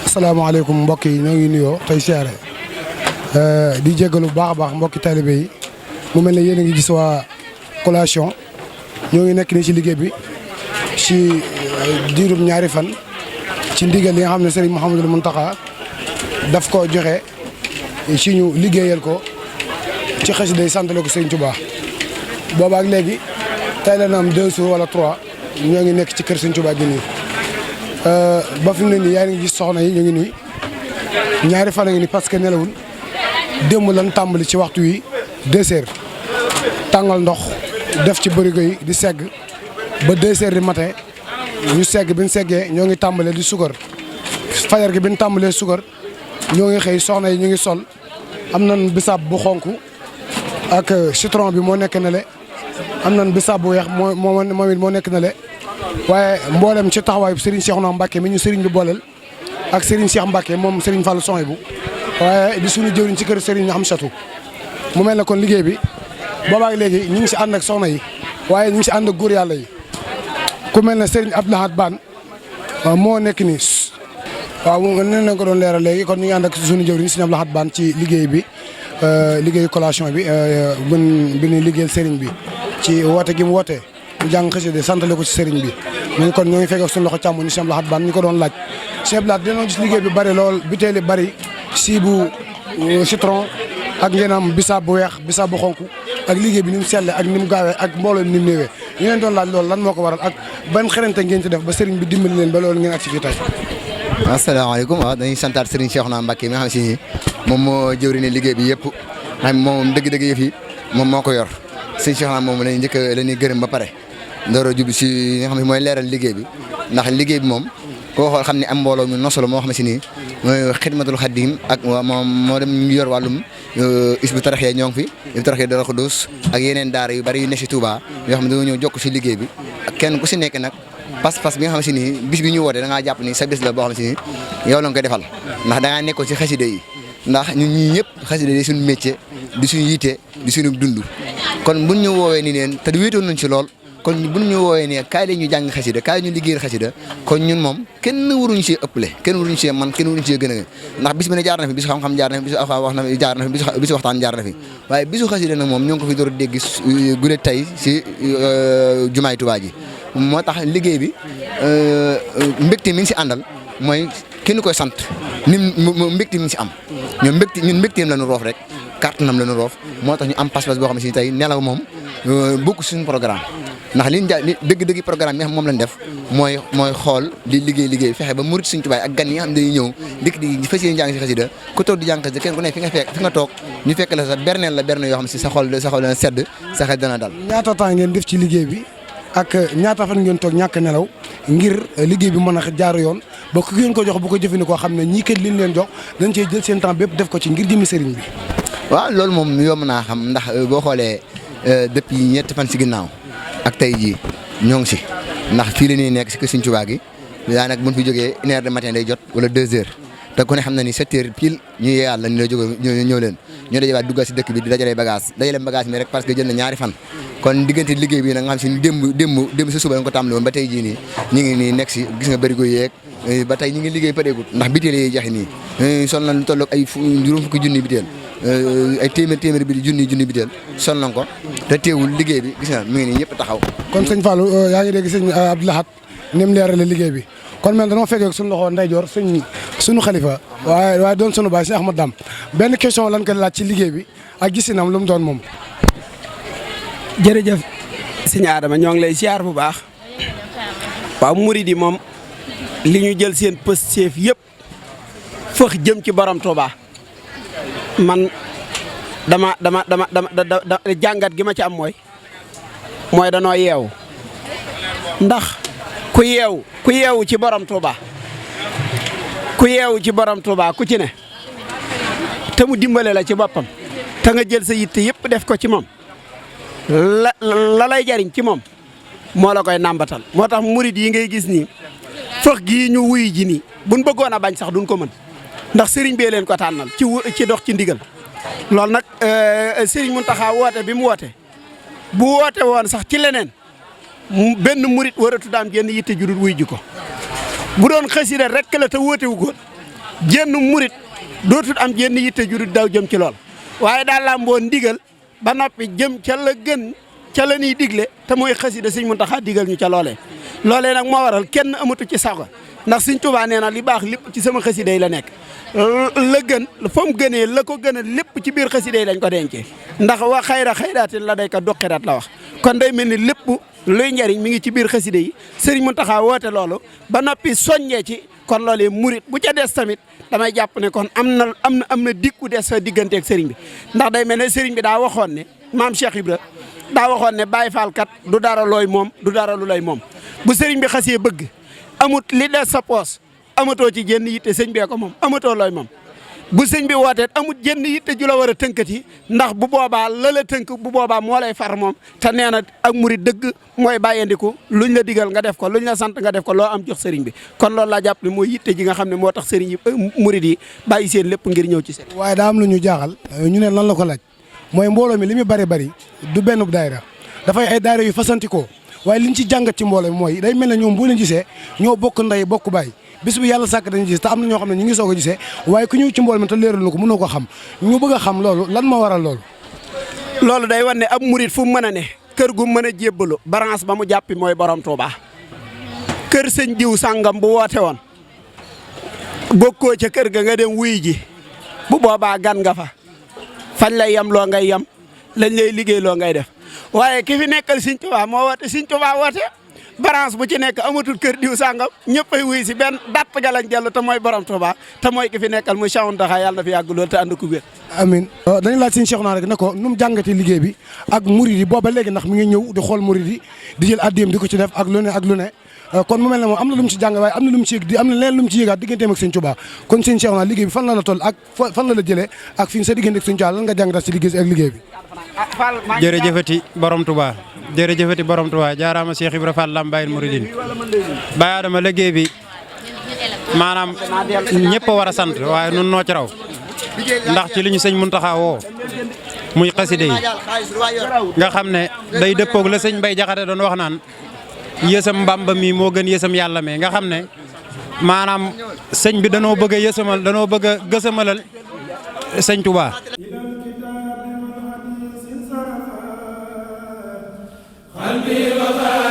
asalaamaaleykum mbokk yi ñoo ngi nuyoo tey siyaare di jégalu bu baax a baax mbokki taalibe yi mu mel ne yéen a ngi gis waa kolasiyoŋ ñoo ngi nekk nii ci liggéey bi ci diirum ñaari fan ci ndigal li nga xam ne Sëriñ Mouhamadul Mountakha daf ko joxe ci ñu liggéeyal ko ci xasida yi santale ko Sëriñ Tuubaa boobaak léegi tey la na am 2 jours wala 3 ñoo ngi nekk ci kër Sëriñ Tuubaa gi nii ba fi mu ne nii yaa ngi gis soxna yi ñu ngi nii ñaari fan a ngi nii parce que nelawul démb lan tàmbali ci waxtu wi 2 heures tàngal ndox def ci bërigo yi di segg ba 2 heures du matin ñu segg bi ñu seggee ñoo ngi tàmbalee di suukar fajar gi bi ñu tàmbalee suukar ñoo ngi xëy soxna yi ñu ngi sol am nañ bisaab bu xonk ak citron bi moo nekk na le am nañ bisaab bu weex moom it moo nekk na le waaye mboolem ci taxawaayu Sëriñ Seexuna Mbàkke mi ñu sëriñ bi booleel ak Sëriñ Seex Mbàkke moom Sëriñ Fallu Sohaybu waaye di suñu jëwriñ ci kër Sëriñ Amsatu mu mel ne kon liggéey bi boobaak léegi ñu ngi si ànd ak soxna yi waaye ñu ngi si ànd ak góor yàlla yi ku mel ne Sëriñ Abdou Lahad Bane moo nekk nii waaw nee nañ ko doon leeral léegi kon ñu ngi ànd ak suñu jëwriñ Sëriñ Abdou Lahad Bane ci liggéey bi liggéeyu collation bi bi ñu liggéeyal sëriñ bi ci woote gi mu wootee ñu jàng xasida santale ko ci sëriñ bi ñu kon ñoo ngi fekk ak suñu loxo càmmoñ ni Sëriñ Abdou Lahad Bane ñu ko doon laaj Sëriñ Abdou Lahad dinañ gis liggéey bi bari lool butéel yi bari si bu citron ak ngeen am bisaab bu weex bisaab bu xonk ak liggéey bi ni mu selle ak ni mu gaawee ak mbooloo ni mu néewee ñu leen doon laaj loolu lan moo ko waral ak ban xarante ngeen ci def ba sëriñ bi dimbali leen ba loolu ngeen ak ci fii tey. asalaamaaleykum waaw dañuy santaat Sëriñ Seexuna Mbàkke mi nga xam si moom moo jëwri ne liggéey bi yëpp xam moom dëgg-dëgg yëf yi moom moo ko yor Sëriñ Seexuna moom lañuy njëkk la ñuy gërëm ba pare ndooro jub si nga xam ne mooy leeral liggéey bi ndax liggéey bi moom koo xool xam ne am mbooloo mi nosolo moo xam si nii mooy xidmatul xadim ak moom moo dem yor wàllum isbu taraxee ñoo ngi fi isbu taraxee dara ko dos ak yeneen daara yu bari yu ne si Touba yoo xam ne dañoo ñëw jokk si liggéey bi ak kenn ku si nekk nag pas-pas bi nga xam si nii bis bi ñu woote da ngaa jàpp ni sa bis la boo xam si nii yow la nga koy defal ndax da ngaa nekkoon si xasida yi ndax ñun ñii ñëpp xasida yi suñu métier di suñu yitte di suñu dund kon buñ ñu woowee ni neen te wéetoon nañ si lool kon bu ñu woowee ne kaay la ñu jàng xasida kaay ñu liggéeyal xasida kon ñun moom kenn waruñu see ëppale kenn waruñu see man kenn waruñu see gën a ndax bis bi ne jaar na fi bisu xam-xam jaar na fi bisu wax na fi jaar na fi bisu waxtaan jaar na fi waaye bisu xasida nag moom ñoo ngi ko fi door a dégg gudde tey si jumaay Tuubaa ji moo tax liggéey bi mbégte mi ngi si àndal mooy kenn koy sant ni mbégte mi ngi si am ñun mbégteem la ñu roof rek carte nam la ñu roof moo tax ñu am pas-pas boo xam ne si tey nelaw moom bokk suñu programme ndax li dëgg programme bi nga xam moom lañ def mooy xool di liggéey fexe ba murit Sëriñ Tuubaa ak gan yi nga xam ne dañuy ñëw dikk di fas yéene jàng si xasida ku toog di jàng xasida kenn ku ne fi nga toog ñu fekk la sa berneel la berne yoo xam ne si sa xol dana sedd sa xel dana dal. ñaata temps ngeen def ci liggéey bi ak ñaata fan ngeen toog ñàkk nelaw ngir liggéey bi mën a jaaru yoon ba ku ngeen ko jox bu ko jëfandikoo xam ne ñii kat liñ leen jox dañ cee jël seen temps bépp def ko ci ngir jëmi sëriñ bi. waaw loolu moom yomb naa xam ndax boo xoolee depuis ñetti fan si ginnaaw ak tey jii ñoo ngi si ndax fii la ñuy nekk si kër Sëriñ Tuubaa gi daanaka buñ fi jógee 1h du matin day jot wala 2h te ku ne xam na ni 7h pile ñu yeeyaat la ñu la jógee ñëw leen ñu dajewaat duggaat si dëkk bi di dajale bagage mi rek parce que jël na ñaari fan kon diggante liggéey bi nag nga xam si démb si suba nga ko tàmbali woon ba tey jii nii ñu ngi nii nekk si gis nga bërigo yeeg ba tey ñu ngi liggéey pareegut ndax biteel yi jaxe nii sol nañ lu tolloog ay juróom fukki junni biteel ay téeméer bi junni biteel sol nañ ko te teewul liggéey bi gis nga mi ngi nii ñëpp taxaw. kon sëñ Fallou yaa ngi dégg sëñ Abdou Lahad ni mu leerale liggéey bi kon man dañoo fekkee suñu loxo ndeyjoor suñu xalifa waaye doon suñu baay si Ahmad Dam benn question lan ko laaj ci liggéey bi ak gisinam lu mu doon moom. jërëjëf sëñ Adama ñoo ngi lay siyaar bu baax waaw murid yi moom li ñu jël seen pësteef yëpp fëx jëm ci borom Touba man dama jàngat gi ma ci am mooy danoo yeewu ndax ku yeewu ci borom Touba ku ci ne te mu dimbale la ci boppam te nga jël sa yitte yëpp def ko ci moom la lay jariñ ci moom moo la koy nàmbatal moo tax murid yi ngay gis nii fëx gii ñu wuyu ji nii buñ bëggoon a bañ sax duñ ko mën ndax sëriñ bee leen ko tànnal ci dox ci ndigal loolu nag sëriñ Muntaxa woote bi mu woote bu woote woon sax ci leneen benn murid waratu daam génn yitte judul wuyu ji ko bu doon xasida rek la te woote wu góor génn murid dootut am génn yitte judul daw jëm ci lool waaye daal lamboo ndigal ba noppi jëm ca la gën ca la ñuy digle te mooy xasida sëñ Muntaxa digal ñu ca loolee nag moo waral kenn amatu ci sago ndax sëñ Tuubaa nee na li baax lépp ci sama xasida yi la nekk la gën fa mu gënee la ko gën a lépp ci biir xasida yi lañ ko dencee ndax wa xayra xayraatin la day ko duqirat la wax kon day mel ni lépp luy njariñ mi ngi ci biir xasida yi sëriñ Muntaxa woote loolu ba noppi soññee ci kon loolee murit bu ca des tamit damay jàpp ne kon am na dikku des fa digganteeg sëriñ bi ndax day mel ne sëriñ bi daa waxoon ne maam Cheikh Ibra daa waxoon ne Baay Faal kat du dara looy moom du dara lu lay moom bu sëriñ bi xasee bëgg amut li des sa poos amatoo ci jenn yitte sëñ bee ko moom amatoo looy moom bu sëñ bi wootee amut jenn yitte ju la war a tënkati ndax bu boobaa la la tënk bu boobaa moo lay far moom te nee na ak murit dëgg mooy bàyyandiku luñ la digal nga def ko luñ la sant nga def ko loo am jox sëriñ bi kon loolu laa jàpp ne mooy yitte ji nga xam ne moo tax sëriñ yi murit yi bàyyi seen lépp ngir ñëw ci sëriñ. waaye daa am lu ñu jaaxal ñu ne lan la ko laaj mooy mbooloo mi li muy bari du benn daayira dafay ay daayira yu fasantikoo waaye liñ ci jàngat ci mbooloo mi mooy day mel ne ñoom bu leen gisee ñoo bokk ndey bokk baay bis bu yàlla sàkk dañu gis te am na ñoo xam ne ñu ngi soog a gisee waaye ku ñëw ci mbooloo mi te leeral na ko mënoo ko xam ñu bëgg a xam loolu lan moo waral loolu. loolu day wan ne ab murit fu mu mën a ne kër gu mën a jébbalu branche ba mu jàppi mooy borom Touba kër sëñ diw sàngam bu woote woon bokkoo ca kër ga nga dem wuy ji bu boobaa gan nga fa fañ lay yem loo ngay yem lañ lay liggéey loo ngay def waaye ki fi nekkal Sëñ Tuubaa moo woote Sëñ Tuubaa woote branche bu ci nekk amatul kër diw sàngam ñëppay wuy si benn datt ga lañ dellu te mooy borom Touba te mooy ki fi nekkal muy Cheikh Mountakha yàlla na fi yàgg lool te ànd ko wér. amiin dañu laaj Sëñ Seexuna rek ne ko nu mu jàngatee liggéey bi ak murid yi booba léegi ndax mi ngi ñëw di xool murid yi di jël addiyam di ko ci def ak lu ne kon mu mel ne moom am na lu mu ci jàng waaye am na lu mu ci yëg am na leen lu mu ci yëgaat digganteem ak Sëñ Tuubaa kon Sëñ Seexuna liggéey bi fan la toll ak fan la jëlee ak fi sa diggante ak Sëñ Tuubaa lan nga jàngatal ci liggéey ak liggéey bi. jërëjëfati borom Touba jërëjëfati borom Touba jaaraama Cheikh Ibra Fall Lambaye Mouridine Baye Adama liggéey bi maanaam ñëpp a war a sant waaye nun noo ci raw ndax ci li ñu sëñ Muntaxa woo muy xaside yi nga xam ne day dëppoog la sëñ Mbay Jaxate doon wax naan yësam Bàmba mi moo gën yësam yàlla me nga xam ne maanaam sëñ bi danoo bëgg a yësamal danoo bëgg a gësamalal sëñ Tuubaa qalbi wa